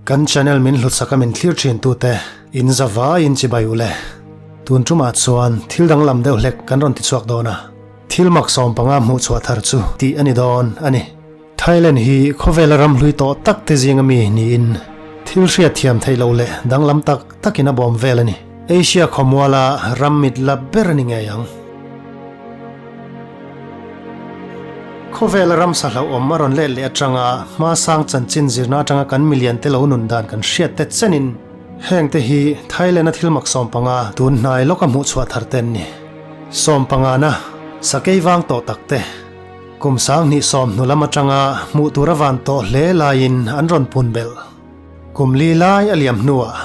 Kan channel min hlutsaka min thlir thin tute in zavaiin chibai u le. Tun tumah chuan thil danglam deuh hlek kan rawn tichhuak dawn a, thil mak 15 hmuh chhuah thar chu tih a ni dawn a ni. Thailand hi khawvela ram hlui tawh tak te zinga mi niin thil hriat thiam theih loh leh danglam tak takin a bawm vel a ni. Asia khawmuala ram mit la ber a ni ngei ang. Khawvela ramsa hlauhawm a rawn let leh atanga hmasang chanchin zirna atanga kan milian te lo nun dan kan hriat te chenin heng te hi Thailand-a thil mak 15 tun hnai lawka hmuh chhuah thar te an ni. 15 na, sakei vang tawh tak te, kum 2010 hnu lam atanga hmuh tur a van tawh hle laiin an rawn pun belh. Kum li lai a liam hnuah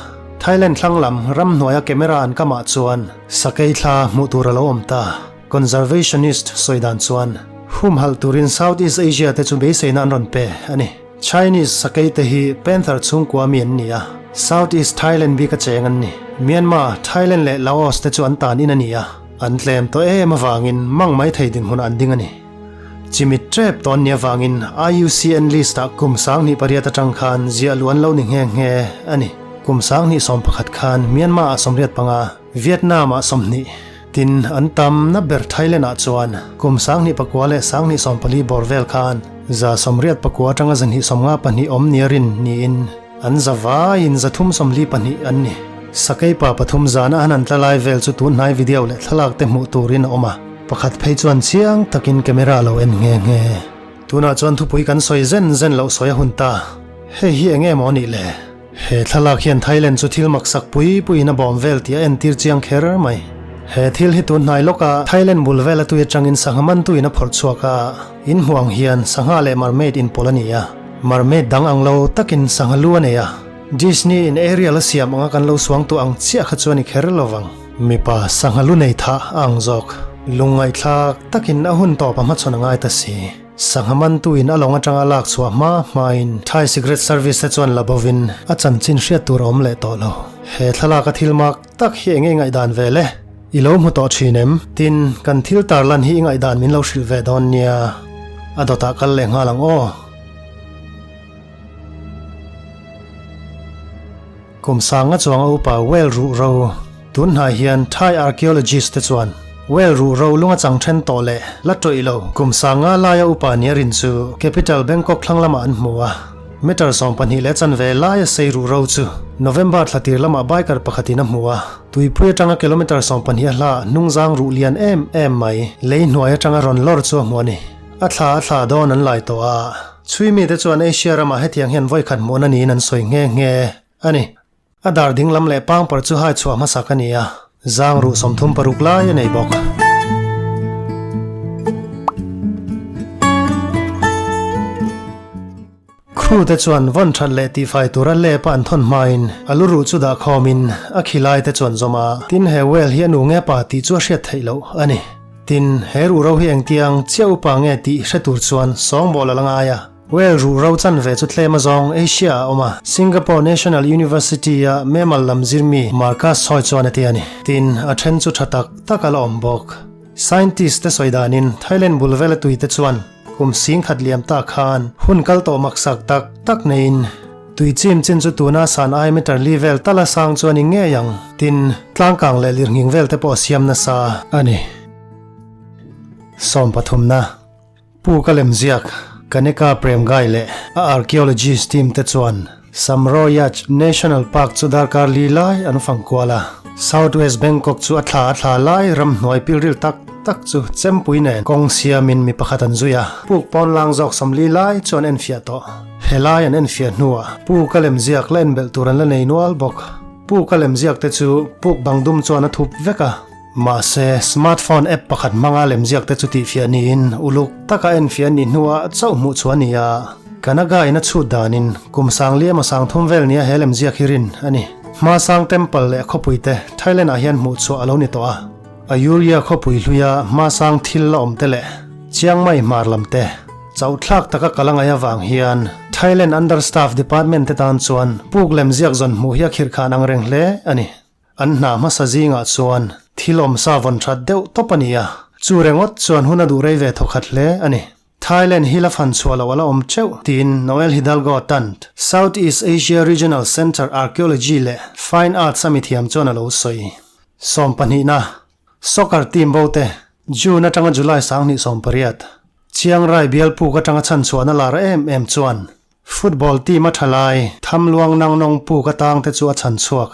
Thailand thlang lam ramhnuaia camera an kamah chuan sakei thla hmuh tur a lo awm ta. Conservationist sawi dan chuan humhalh turin Southeast Asia te chu beiseina an rawn pe a ni. Chinese sakei te hi panther chhungkua mi an ni a, Southeast Thailand bika cheng an ni. Myanmar, Thailand leh Laos te chu an tan in a ni a, an tlem tawh em avangin mang mai thei dinhmunah an ding a ni. Chimit tep tawn ni avangin IUCN list ah kum 2008 atang khan ziah luh an lo ni nghe nghe a ni. Kum 2011 khan Myanmar ah 85, Vietnam ah 20, tin an tam na ber Thailand ah chuan kum 2009 leh 2014 bawr vel khan 189 atanga 292 awm nia rin niin an zavaiin 342 an ni. Sakei pa pathum zana an han tla lai vel chu tun hnai video leh thlalak te hmuh turin a awm a. Pakhat phei chuan chiang takin camera a lo en nghe nghe. Tunah chuan thupui kan sawi zen zen loh sawi a hun ta. Hei hi eng emaw nih le? He thlalak hian Thailand chu thil maksak pui puiin a bawm vel tih a entir chiang kher mai. He thil hi tun hnai lawka Thailand bul vel a tui atangin sangha mantuin a phawrh chhuak a, in hmuh ang hian sangha leh mermaid inpawlh a ni a. Mermaid dang ang lo takin sangha lu a nei a. Disney in Ariel a siam anga kan lo suang tuah ang chiah kha chu a ni kher lo vang. Mipa sangha lu nei tha a ang zawk. Lungngaihthlak takin a hun tawp a hmachhawn a ngai ta si. Sangha mantuin a lawng atanga lak chhuah hma hmain Thai Secret Service te chuan la bovin a chanchin hriat tur a awm leh tawh lo. He thlalak a thil mak tak hi eng nge ngaihdan ve le? I lo hmu tawh thin em? Tin, kan thil tarlan hi i ngaihdan min lo hrilh ve dawn nia. A dawtah kal leh nghal ang aw. Kum sanga chuang a upa Well ruh ro tun hnai hian Thai archaeologist te chuan Well ruh ro lunga chang then tawh leh la tawih lo kum sanga laia upa nia rin chu capital Bangkok thlang lamah an hmu a, meter 12 leh chanve laia sei ruh ro chu November thla tir lamah biker pakhatin a hmu a, tuipui atanga kilometer 12 a hla hnungzang ruh lian em em mai lei hnuai atanga rawn lawr chu a hmu a ni. A thla a thla dawn an lai tawh a. Chhui mite chuan Asia ramah hetiang hian vawikhat hmuhna niin an sawi nghe nghe a ni. A dar ding lam leh pangpar chu hai chhuah hmasak a ni a, zang ruh 36 lai a nei bawk. Crew te chuan vawn that leh tihfai tura lep a an thawn hmain a lu ruh chu dah khawmin a khi lai te chuan zawm a, tin he whale hi a nu nge pa tih chu a hriat theih loh a ni. Tin, he ruh ro hi engtiang chiah upa nge tih hre tur chuan sawngbawl a la ngai a. Whale ruh ro chanve chu tlem azawng Asia ah a awm a, Singapore National University a mammal lam zirmi Marcus Choi chuan a ti a ni. Tin, a then chu tha tak tak a la awm bawk. Scientist te sawi danin Thailand bul vela tui te chuan kum 10,000 liam ta khan hun kal tawh maksak tak tak neiin tui chim chin chu tuna san ai meter li vel tala sang chuan i ngei ang. Tin, tlangkang leh lirnghing vel te pawh siam nasa a ni. 13 na Pu ka lem ziak Kaneka Premgai leh a archaeologist team te chuan Samroyaj National Park chu darkar li lai an fang kual a. South West Bangkok chu a thla a thla lai ram hnuai pilril tak tak chu chempui nen kawng siamin mi pakhat an zui a. Puk pawn lang zawk 40 lai chu an enfiah tawh. He lai an enfiah hnuah pu ka lem ziak la enbelh tur an la nei nual bawk. Pu ka lem ziak te chu puk bang dum chuan a thup vek a. Mahse, smartphone app pakhat hmanga lem ziak te chu tihfiah niin uluk taka enfiah an nih hnuah chauh hmuh chhuah a ni a. Kanaga in a chhut danin kum 1000 emaw 3000 vel nia he lem ziak hi rin a ni. Hmasang Temple leh khawpui te Thailand ah hian hmuh chhuah a lo ni tawh a. Ayurya khawpui hluia hmasang thil la awm te leh Chiang Mai hmar lam te chauhthlak taka kal a ngaih avang hian Thailand Understaff Department te tan chuan puk lem ziak zawn hmuh hi a khirhkhan ang reng hle a ni. An hna hmasa zingah chuan thil awmsa vawn that deuh tawp a ni a, chu rengawt chuan hun a duh rei ve thawkhat hle a ni. Thailand hi la fan chhuah loh a la awm teuh, tiin Noel Hidalgo Tant, South East Asia Regional Centre Archaeology leh Fine Arts a mithiam chuan a lo sawi. Sawmpahnihna, Soccer team bo te, June atanga July 2018, Chiang Rai bial puk atanga chhan chhuahna lar em em chuan football team a tha lai tham luang nang nawng puk atang te chu a chhan chhuak.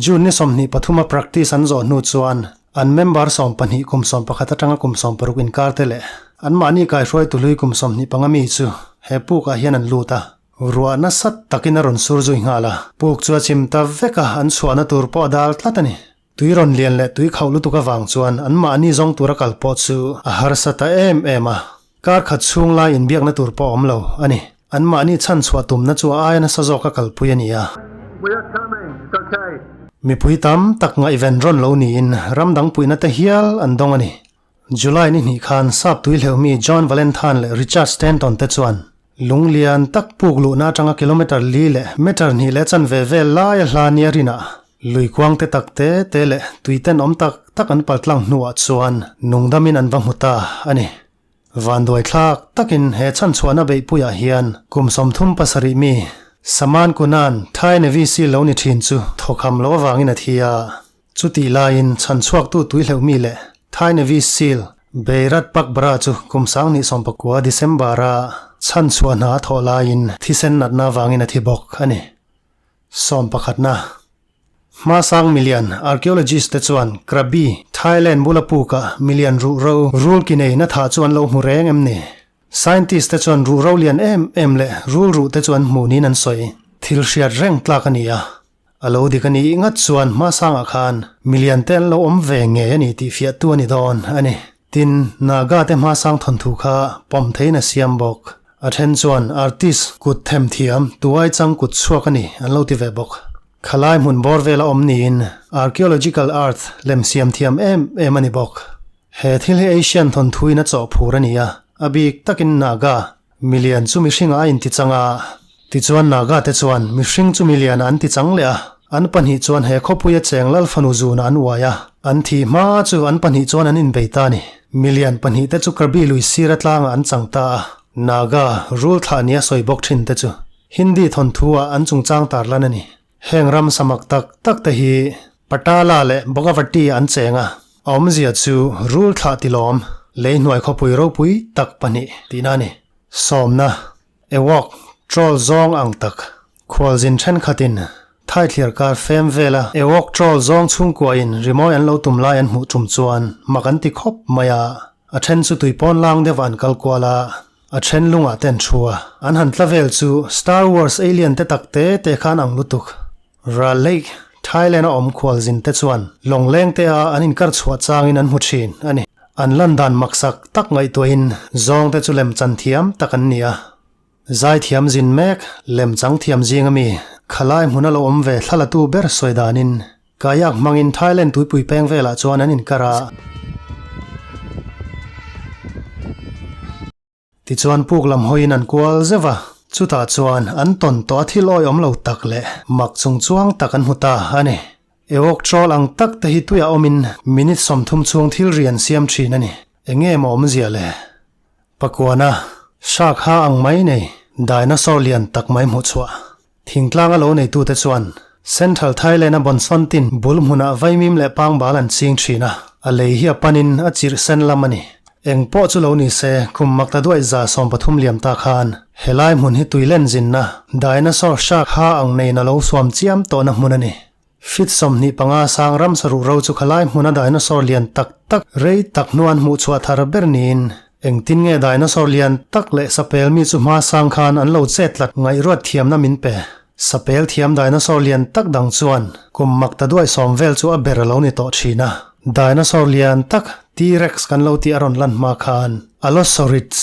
June ni 23 a practice an zawh hnu chuan an member 12 kum 11 atanga kum 16 inkar te leh anmahni kaihruai tului kum 25 mi chu he pukah hian an lut a. Ruah nasa takin a rawn sur zui nghal a, puk chu a chim ta vek a, an chhuahna tur pawh a dal tlat a ni. Tui rawn lian leh tui khauh lutuk avang chuan anmahni zawng tura kal pawh chu a harsa ta em em a, kar khat chhung lai inbiakna tur pawh a awm lo a ni. Anmahni chhan chhuah tumna chu a aia nasa zawka kalpui a ni a. Mipui tam tak ngaihven rawn lo niin ram dang puihna te hial an dawng a ni. July ni hnih khan sap tui hleuhmi John Valentine leh Richard Stanton te chuan lung lian tak puk luhna atanga kilometre li leh metre hnih leh chanve vel laia hla nia rinah lui kuang te tak te te leh tui tenawm tak tak an paltlang hnuah chuan nungdamin an va hmu ta a ni. Vanduai thlak takin he chhanchhuahna beihpuiah hian kum 37 mi Saman Kunan Thai Navy Seal lo ni thin chu thawkham loh avangin a thi a. Chutih laiin chhanchhuaktu tuihleuhmi leh Thai Navy Seal Beirat Pakbara chu kum 2019 December-a chhanchhuah hna a thawh laiin thisen natna avangin a thi bawk a ni. Sawmpakhatna. Hmasang milian archaeologist te chuan Krabi, Thailand bula pukah milian ruhro rul ki nei na thah chu an lo hmu reng em ni? Scientist te chuan ruhro lian em em leh rul ruh te chu an hmuh niin an sawi. Thil hriat reng tlak a ni a. A lo dik a nih ngat chuan hmasangah khan milian te an lo awm ve ngei a ni tih fiahtu a ni dawn a ni. Tin, Naga te hmasang thawnthu kha pawm theiin a siam bawk. A then chuan artist kut them thiam tuai chang kut chhuak a ni an lo ti ve bawk. Khalai hmun bawr vela awm niin archaeological art lem siam thiam em em a ni bawk. He thil hi Asian thawnthuin a chawh phur a ni a, a bik takin Naga Milian chu mihringah a intichang a, tichuan Naga te chuan mihring chu milianah an tichang leh a, an pahnih chuan he khawpuia cheng Lalfanu zunah an uai a, an thih hma chu an pahnih chuan an inbei ta a ni. Milian pahnih te chu Krabi lui sira tlangah an chang ta a, Naga rul thlah nia sawi bawk thin te chu Hindi thawnthu ah an chungchang tarlan a ni. Heng ram samak tak tak te hi Patala leh Bogavati ah an cheng a, a awmzia chu rul thlah tilawm, lei hnuai khawpui ropui tak pahnih tihna a ni. Sawmna, Ewok, troll zawng ang tak, khualzin thenkhatin Thai thliar kar fem vela Ewok troll zawng chhungkuain rimawi an lo tum lai an hmuh tum chuan mak an ti khawp mai a, a then chu tuipawn lang deuhah an kal kual a, A then lungah te an thu a, an han tla vel chu Star Wars alien te tak te te khan ang lutuk. Ral Lake, Thailand a awm khualzin te chuan lawngleng te a an inkar chhuah changin an hmu thin a ni. An lan dan maksak tak ngaihtuahin zawng te chu lemchan thiam tak an ni a. Zaithiam zin mek, lemchang thiam zing ami khalai hmun a lo awm ve thlalatu ber sawi danin Kayak hmangin Thailand tuipui peng velah chuan an inkar a. Tichuan puk lam hawiin an kual zeuh a, chutah chuan an tawn tawh a thil awihawm lo tak leh mak chung chuang tak an hmu ta a ni. Ewok troll ang tak te hi tuiah awmin minute 30 chhung thil ri an siam thin a ni. Enge maw awmzia le? Pakuana, shark ha ang mai nei, dinosaur lian tak mai hmuh chhuah. Thingtlanga lo neitute chuan Central Thailand-a Bonsontin bul hmunah vaimim leh pangbal an ching thin a, a lei hi a panin a chirh sen lam a ni. Eng pawh chu lo ni se, kum makta duaih 13 liam ta khan helai hmun hi tuilen zinna dinosaur shark ha ang neiin a lo suam chiam tawhna hmun a ni. Feet 25 sang ramsa ruhro chu khalai hmuna dinosaur lian tak tak rei tak hnuan hmuh chhuah thar ber niin engtin nge dinosaur lian tak leh sapel mi chu hma sang khan an lo chet tlat ngaihruat thiamna min pe. Sapel thiam dinosaur lian tak dang chuan kum makta duaih sawm vel chu a ber a lo ni tawh thin a. Dinosaur lian tak T-Rex kan lo tih a rawn lan hma khan Allosaurids,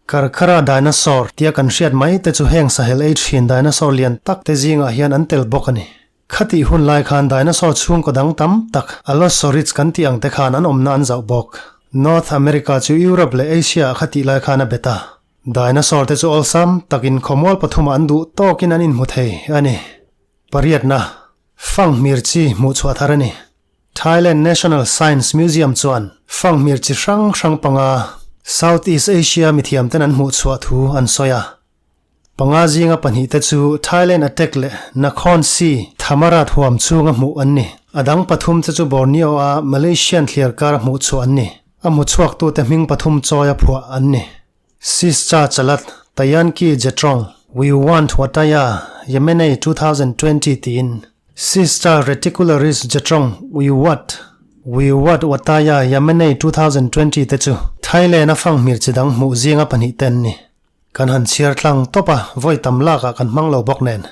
Karkhara dinosaur tia kan hriat mai te chu heng sahel ei thin dinosaur lian tak te zingah hian an tel bawk a ni. Khatih hun lai khan dinosaur chhungkaw dang tam tak Allosaurids kan tih ang te khan an awmna an zauh bawk. North America chu Europe leh Asia ah khatih lai khan a bet a. Dinosaur te chu awlsam takin khawmual pathumah an duh tawkin an inhmu thei a ni. Pariatna, Fanghmir chi hmuh chhuah thar a ni. Thailand National Science Museum chuan fanghmir chi hrang hrang panga. South East Asia mithiamten an hmuhchhuah thu an sawi a. Panga zinga pahnihte chu Thailand attack leh Nakhon Si Thammarat huam chhunga hmuh an ni. A dang pathumte chu Borneo-a Malaysian thliarkar a hmuhchhuah an ni. A hmuchhuaktute hming pathum chawia phuah an ni. Sischa Chalat, Tayanki Jetrong, We Want Wataya, Yemenei 2020 tiin Sischa Reticularis Jetrong, We Wat, We Wat Wataya, Yemenei 2020 te chu Thailand-a fanghmir chi dang hmuh zinga pahnihte an ni. Kan han chhiar tlang tawp a, vawi tam lakah kan hmang lo bawk nen.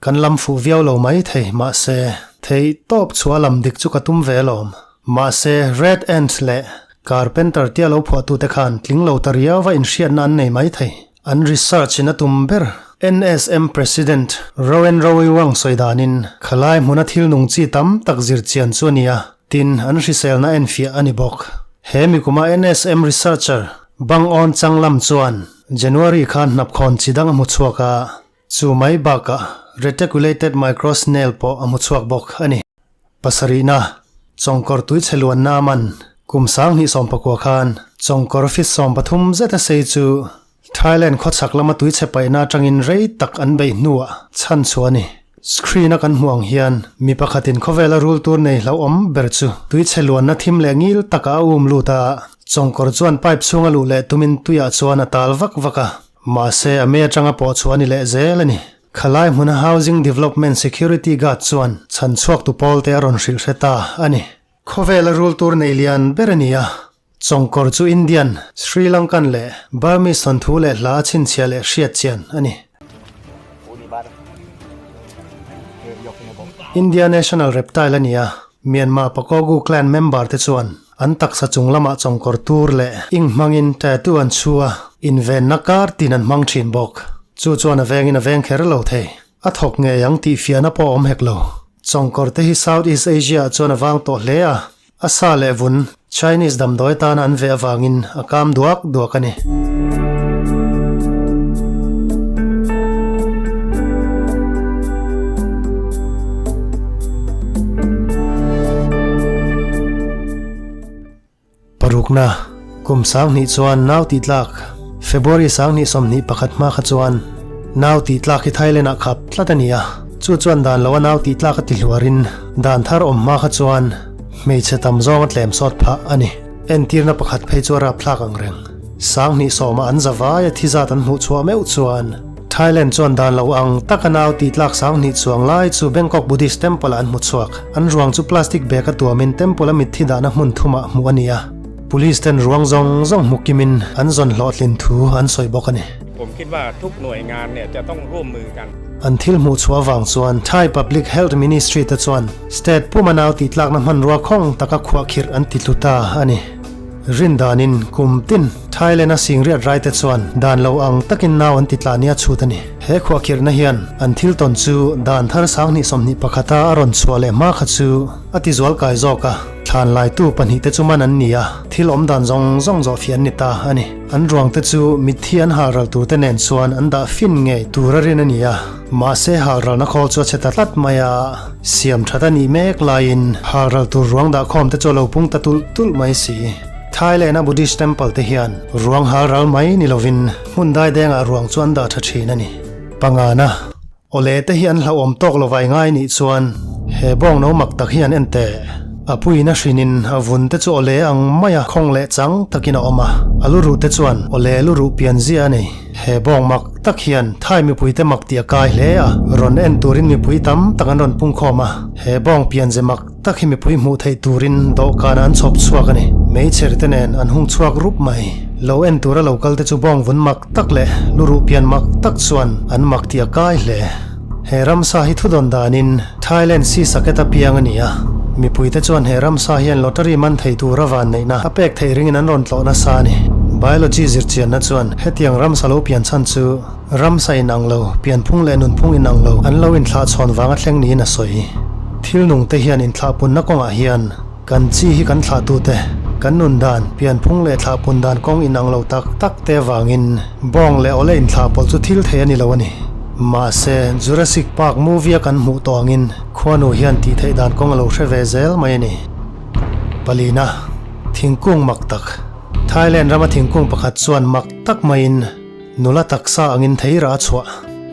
Kan lam fuh viau lo mai thei, mahse, theih tawp chhuah lam dik chu ka tum ve alawm. Mahse, Red Ant leh Carpenter tia lo phuahtute khan tling lo ta riauva inhriatna an nei mai thei. An research in a tum ber. NSM President Rowen Rowiwang sawi danin, khalai hmuna thil nung chi tam tak zir chian chu a ni a, tin, an hriselna enfiah a ni bawk. He mikuma NSM researcher Bang Awn Chang lam chuan January khan hnapkhawn chi dang a hmu chhuak a, chu mai bakah reticulated microsnail pawh a hmu chhuak bawk a ni. Pasarihna, Chawngkawr tuichhe luanna a man kum 2019 khan chawngkawr feet 13 zeta sei chu Thailand khawchhak lama tuichhe paihna atangin rei tak an beih hnuah chhan chhuah a ni. Screen a kan hmuh ang hian mi pakhatin khawvela rul tur nei hlauhawm ber chu tuichhe luanna thim leh ngil takah a um lut a, chawngkawr chuan pipe chhunga luh leh tumin tuiah chuan a tal vak vak a, mahse a mei atanga pawh chhuah a ni leh zel a ni. Khalai hmuna Housing Development Security Guard chuan chhan chhuak tu pawl te a rawn hrilh hre ta a ni. Khawvela rul tur nei lian ber a ni a, Chawngkawr chu Indian, Sri Lankan leh Burmese thawnthu leh hla a chhinchhiah leh hriat chian a ni. India national reptile a ni a, Myanmar Pakogu clan member te chuan an taksa chung lamah chawngkawr tur leh ink hmangin tattoo an chhu a, invenna kar tin an hmang thin bawk. Chu chuan a vengin a veng kher lo thei. A thawk ngei ang tih fiahna pawh a awm hek lo. Chawngkawr te hi South East Asia ah chuan a vang tawh hle a, A sa leh vun, Chinese damdawi tana an veh avangin a kam duak duak a ni. Parukna, Kum 2000 chuan nau tih tlak, February 2021 hma kha chuan nau tih tlak hi Thailand-ah khap tlat a ni a, chu chuan dan loa nau tih tlak a ti hluarin dan thar awm hma kha chuan Hmeichhe tam zawng a tlem sawt phah a ni. Entirna pakhat phei chu a rapthlak ang reng. 2010 a an za vai a thi zat an hmuh chhuah meuh chuan Thailand chuan dan lo ang taka nau tih tlak 2000 chuang lai chu Bangkok Buddhist Temple ah an hmu chhuak. An ruang chu plastic bag a tuamin temple a mitthi dahna hmun thumah hmuh a ni a. Police ten ruang zawng zawng hmu kimin an zawn hlawhtlin thu an sawi bawk a ni. An thil hmuh chhuah avang chuan Thai Public Health Ministry te chuan State puma nau tih tlakna hmanrua khawng taka khuahkhirh an ti tlu ta a ni. Rin danin kum tin Thailand-a singriat raite chuan dan lo ang takin nau an ti tla nia chhut a ni. He khuahkhirhna hian an thil tawn chu dan thar 2021 a a rawn chhuah leh hma kha chu a ti zual kai zawk a, thlan laitu pahnihte chu man an ni a, thil awm dan zawng zawng zawh fiah an ni ta a ni. An ruangte chu mitthi an hal ral turte nen chuan an dah fin ngei tur a rin a ni a. Mahse halralna khawl chu a chhe ta tlat mai a, siam that a nih mek laiin halral tur ruang dah khawm te chu a lo pung ta tulh tulh mai si. Thailand-a Buddhist temple te hian ruang halral mai ni lovin hmun daidengah ruang chu an dah tha thin a ni. Pangana, Awle te hi an hlauhawm tawk lo vai ngai nih chuan he bawng no mak tak hi an en teh. A puiin a hrinin a vun te chu awle ang maia khawng leh chang takin a awm a, a lu ruh te chuan awle lu ruh pian zia a nei. He bawng mak tak hian Thai mipuite mak tih a kai hle a, rawn en turin mipui tam tak an rawn pungkhawm a. He bawng pianze mak tak hi mipui hmuh theih turin dawhkanah an chhawp chhuak a ni. Meichher te nen an hung chhuak rup mai. Lo en tura lo kal te chu bawng vun mak tak leh luruh pian mak tak chuan an mak tih a kai hle. He ramsa hi thudawn danin Thailand Sisaket a piang a ni a, mipuite chuan he ramsa hian lottery man thei tura vanneihna a pek theih ringin an rawn tlawh nasa a ni. Biology zirchianna chuan hetiang ramsa lo pian chhan chu ramsa inang lo, pianphung leh nunphung inang lo an lo inthlahchhawn vanga thleng niin a sawi. Thil nungte hian inthlahpunna kawngah hian Kan chi hi kan thlahtute, kan nun dan, pianphung leh thlahpun dan kawng inang lo tak tak te avangin bawng leh awle inthlah pawlh chu thil thei a ni lo a ni. Mahse, Jurassic Park movie a kan hmuh tawh angin khuanu hian tih theih dan kawng a lo hre ve zel mai a ni. Palina, thingkung mak tak. Thailand rama thingkung pakhat chuan mak tak maiin nula taksa angin thei rah a chhuah.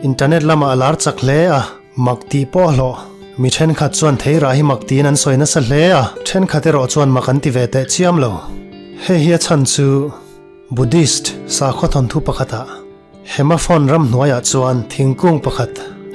Internet lamah a lar chak hle a, mak tih pawh a hlawh. Mi thenkhat chuan thei rah hi mak tiin an sawi nasa hle a, thenkhat erawh chuan mak an ti ve teh chiam lo. Hei hi a chhan chu Buddhist sakhaw thawnthu pakhatah Hemaphon ram hnuaiah chuan thingkung pakhat,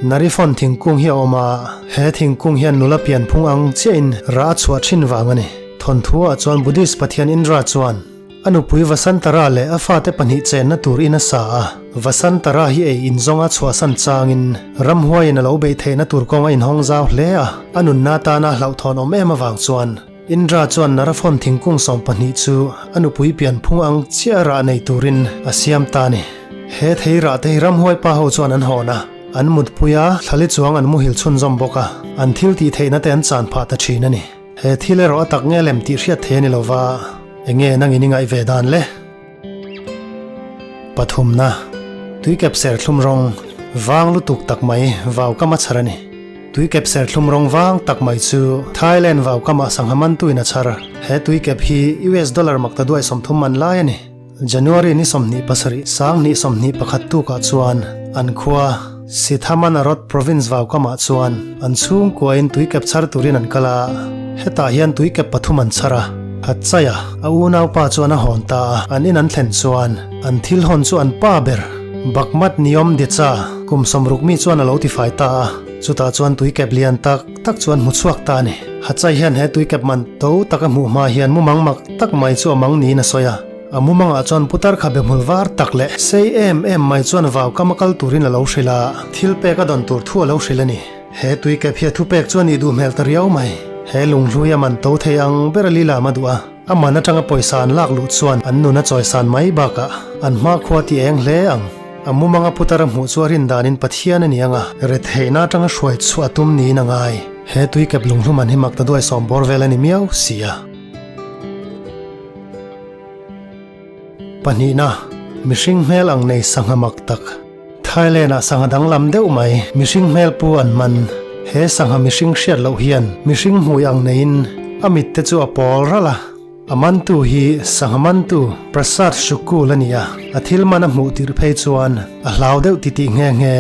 Nariphon thingkung hi a awm a, he thingkung hian nula pianphung ang chiahin rah a chhuah thin vang a ni. Thawnthuah chuan Buddhist pathian Indra chuan a nupui Vasantara leh a fate pahnih chenna tur in a sa a, Vasantara hi ei inzawnga chhuahsan changin ramhuaiin a lo beih theihna tur kawng a inhawng zau hle a, a nunna atana hlauhthawn awm em avang chuan Indra chuan Naraphon thingkung 12 chu a nupui pianphung ang chiah rah nei turin a siam ta a ni. He thei rah te hi ramhuai pa ho chuan an hawn a, an mutpui a, thlali chuang an muhil chhunzawm bawk a, an thil tih theihna te an chan phah ta thin a ni. He thil erawh a tak nge lem tih hriat thei a ni lova, enge nangin i ngaih ve dan le? Pathumna, Tuikep serthlum rawng vang lutuk tak mai vau kam a chhar a ni. Tuikep serthlum rawng vang tak mai chu Thailand vau kamah sangha mantuin a chhar. He tuikep hi US dollar makta duai 30 man lai a ni. January ni 27 2021 tukah chuan an khua Sithamanarot province vau kamah chuan an chhungkuain tuikep chhar turin an kal a, hetah hian tuikep pathum an chhar a. Hatchaia a unaupa chuan a hawn ta a, an in an thlen chuan an thil hawn chu an pa ber Bakmat Niom Decha kum 60 mi chuan a lo tifai ta a, chutah chuan tuikep lian tak tak chu an hmu chhuak ta a ni. Hatchai hian he tuikep man to taka hmuh hma hian mumang mak tak mai chu a mang niin a sawi a. A mumangah chuan putar kha be hmul var tak leh sei em em mai chuan vau kam a kal turin a lo hrilh a, thil pek a dawn tur thu a lo hrilh a ni. He tui kep hi a thupek chuan ih duh hmel ta riau mai. He lunghlui a man to thei ang ber a lilam a duh a, a man atanga pawisa an lak luh chuan an nun a chawisan mai bakah an hmakhua ti eng hle ang. A mumanga putar a hmuh chu a rin danin Pathian a ni ang a, retheihna atanga hruai chhuah a tum niin a ngai. He tui kep lunghlu man hi mak ta duai sawm bawr vel a ni miau si a. Pahnihna, mihring hmel ang nei sangha mak tak. Thailand-ah sangha danglam deuh mai mihring hmel pu an man. He sangha mihring hriat loh hian mihring hmui ang neiin a mit te chu a pawl ralh a. A mantu hi sangha mantu Prasad Shukul a ni a, a thil man a hmuh tirh phei chuan a hlau deuh titih nghe nghe.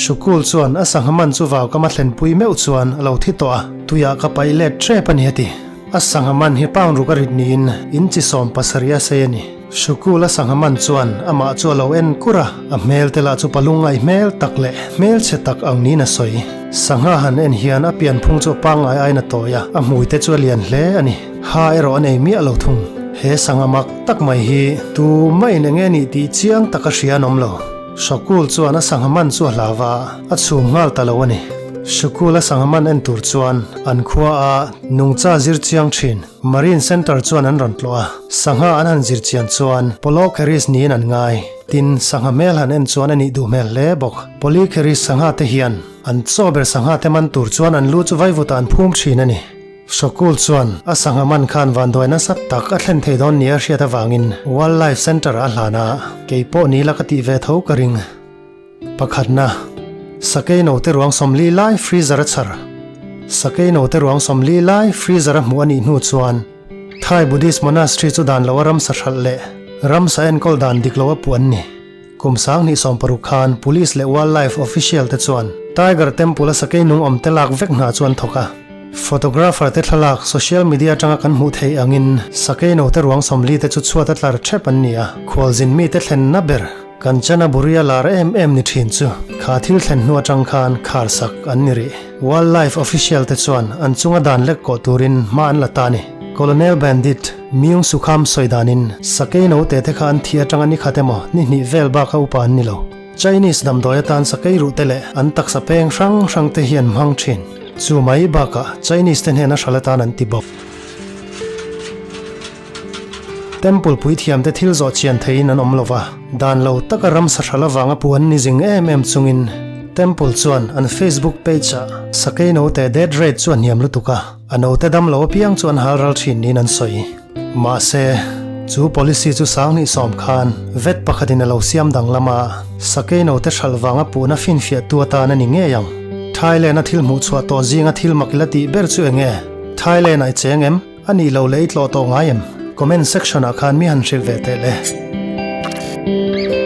Shukul chuan a sangha man chu vau kama thlenpui meuh chuan a lo thi tawh a, tuiah ka paih let ṭep a ni a ti. A sangha man hi pound ruk a rit niin inchi 17 a sei a ni. Shukul a sangha man chuan amah chu a lo en kur a, a hmel te lah chu palung ngaih hmel tak leh hmelchhe tak ang niin a sawi. Sangha han en hian a pianphung chu a pangngai aiin a tawi a, a hmui te chu a lian hle a ni. Ha erawh a nei miah lo thung. He sangha mak tak mai hi tumah in enge nih tih chiang taka hria an awm lo. Shukul chuan a sangha man chu a hlau a, a chhum nghal ta lo a ni. Shukul a sangha man en tur chuan an khua a nungcha zir chiang thin. Marine Centre chuan an rawn tlawh a, sangha an han zir chian chuan Polocheris niin an ngai. Tin, sangha hmel han en chuan a nih duh hmel hle bawk. Polycheris sangha te hian an chaw ber sangha te man tur chuan an lu chu vaivutah an phum thin a ni. Sokul chuan a sangha man khan vanduai nasa tak a thlen thei dawn nia hriat avangin Wildlife Centre a hlan a, kei pawh ni la ka tih ve tho ka ring. Pakhatna, Sakei note ruang 40 lai freezer a chhar. Sakei note ruang 40 lai freezer a hmuh a nih hnu chuan Thai Buddhist Monastery chu dan loa ramsa hralh leh ramsa enkawl dan dik loa puh an ni. Kum 2016 khan Police leh Wildlife Official te chuan Tiger Temple a sakei nung awm te lak vek hna chu an thawk a. Photographer te thlalak social media atanga kan hmuh theih angin sakei note ruang 40 te chu chhuat a tlar thep an ni a, khualzin mite thlenna ber Kanchanaburi a lar em em ni thin chu kha thil thlen hnu atang khan khar sak an ni rih. Wildlife official te chuan an chunga dan lek kawh turin hma an la ta a ni. Colonel Bandit, Myung Sukham sawi danin sakei note te kha an thi atanga ni khat emaw ni hnih vel baka upa an ni lo. Chinese damdawi atan sakei ruh te leh an taksa peng hrang hrang te hi an hmang thin. Chu mai bakah Chinese te hnena hral atan an ti bawk. Temple puithiam te thil zawh chian theiin an awm lova, dan lo taka ramsa hral avanga puan ni zing em em chungin Temple chuan an Facebook page ah sakei note death rate chu a hniam lutuk a, a note dam lo apiang chu an hal ral thin niin an sawi. Mahse, chu policy chu 2010 khan vet pakhatin a lo siam danglam a, sakei note hral vanga puhna finfiahtu atan a ni ngei ang. Thailand a thil hmuh chhuah tawh zinga thil mak ila tih ber chu enge? Thailand ah i cheng em? A nih lo leh i tlawh tawh ngai em? Comment section ah khan mi han hrilh ve teh le.